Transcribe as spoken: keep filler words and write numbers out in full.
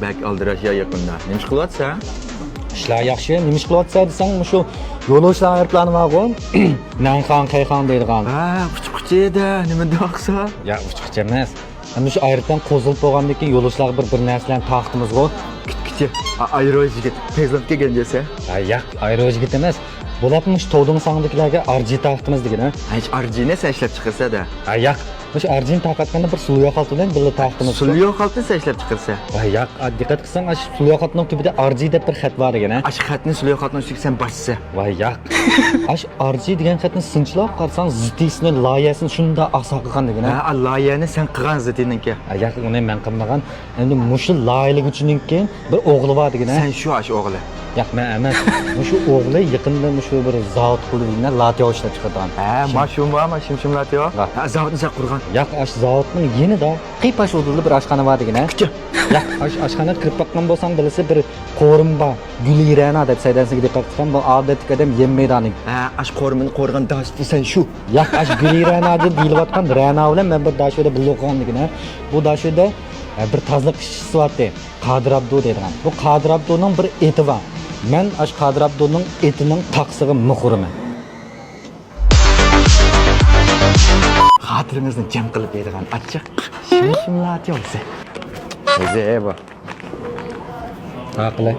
بەك ئالدىراش يا يېقىندا. نېمە ئىش قىلىۋاتىسەن؟ ئىشلار ياخشى. نېمە ئىش قىلىۋاتىسەن دېسەڭ، مۇشۇ يولۇچىلار ئايروپىلانى بارغۇ، نەنخاڭ، خەيخاڭ دەيدىغان. ھە، ئۇچقۇچى دە، نېمە دەۋاقسا؟ يا، ئۇچقۇچى ئەمەس. ئەمدى شۇ ئايروپىلان قوزغىلىپ بولغاندىن كېيىن يولۇچىلارغا بىر بىر نەرسىلەرنى تارقىتىمىزغۇ. كۈتكۈچى. ئايرو يىگىت. پەيزىلىپ كەلگەن دېسە. ھە، ياق، ئايرو يىگىت ئەمەس. بولۇپمۇ مۇشۇ تودىڭ ساڭدىكىلەرگە ئارجى تارقىتىمىز دېگىنە. ھېچ ئارجىنى سەن ئىشلەپ چىقىرسە دە. ھە، ياق. مۇشۇ ئارجىنى تارقاتقاندا بىر سۇليو خالتا بىلەن بىللە تارقىتىمىز. سۇليو خالتىنى سەن ئىشلەپ چىقىرسە. ۋاي ياق، دىققەت قىلساڭ، ئاشۇ سۇليو خالتىنىڭ تۈبىدە ئارجى دەپ بىر خەت بار دېگىنە. ئاشۇ خەتنى سۇليو خالتىنىڭ ئۈستىگە سەن باسسا. ۋاي ياق. ئاشۇ ئارجى دېگەن خەتنى سىنچىلاپ قارىساڭ، زىتىسىنى، لايىھەسىنى شۇنداق ئاسان قىلغان دېگىنە. ھە، لايىھەنى سەن قىلغان زىتىنىڭكى. ھە، ياق، ئۇنى مەن قىلمىغان. ئەمدى مۇشۇ لايىھەلىگۈچىنىڭكى بىر ئوغلى بار دېگىنە. سەن شۇ ئاشۇ ئوغلى. ياق، مەن ئەمەس. مۇشۇ ئوغلى يېقىندا مۇشۇ بىر زاۋۇت قۇرىدۇ دېگىنە، لاتيو ئىشلەپ چىقىرىدىغان. ھە، ما شۇمۇ، ما شىم شىم لاتيو. ھە، زاۋۇتنى سەن قۇرغان. ياق، ئاشۇ زاۋۇتنىڭ يېنىدا قىيپاش ئوردىدا بىر ئاشخانا بار دېگىنە. ياق، ئاشۇ ئاشخانىغا كىرىپ باققان بولساڭ بىلىسە، بىر قورۇم بار. گۈلى رەنا دەپ سەيدەنسىگە دىققەت قىلساڭ، بۇ ئادەتتىكى ئادەم يەممەيدۇ ئانى. ھە، ئاشۇ قورۇمىنى قورغان داشتى سەن شۇ. ياق، ئاشۇ گۈلى رەنا دېيىلىپ ئاتقان رەنا بىلەن مەن بىر داشۆدە بىللە ئوقۇغان دېگىنە. بۇ داشۆدە بىر تازىلىق ئىشچىسى بارتى. قادىر ئابدۇ دەيدىغان. بۇ قادىر ئابدۇنىڭ بىر ئېتى بار. مەن ئاشۇ قادىر ئابدۇنىڭ ئېتىنىڭ تاقىسىغا مۇخ ئۇرىمەن. خاتىرىڭىزنى جەم قىلىپ يەيدىغان ئاچچىق شىم شىم لاتيو. ئۆزى بۇ. ھە، قىلە.